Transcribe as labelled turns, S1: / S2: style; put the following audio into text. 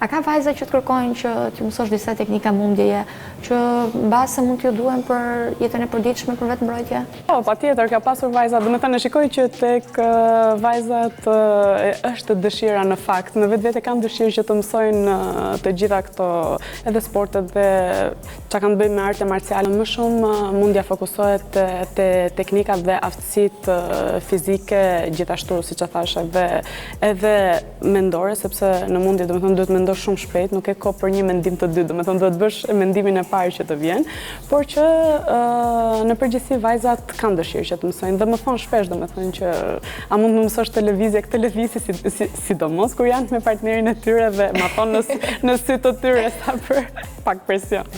S1: A ka vajza që të kërkojnë që t'ju mësosh disa teknika mundjeje, që mbase mund t'ju duhen për jetën e përditshme, për vetëmbrojtje?
S2: Po, patjetër, ka pasur vajza, domethënë, e shikoj që tek vajzat është dëshira në fakt, në vetvete kanë dëshirë që të mësojnë të gjitha këto edhe sportet dhe që kanë të bëjnë me arte marciale. Më shumë mundja fokusohet te teknikat dhe aftësitë fizike, gjithashtu, siç e thashë, edhe mendore, sepse në mundje, domethënë, duhet mendosh shumë shpejt, nuk ke kohë për një mendim të dytë, domethënë, duhet bësh mendimin e parë që të vjen, por që në përgjithësi vajzat kanë dëshirë që të mësojnë dhe më thonë shpesh, domethënë, që a mund të më mësosh këtë lëvizje, këtë lëvizje, sidomos kur janë me partnerin e tyre dhe ma thonë në sy të tyre sa për pak presion.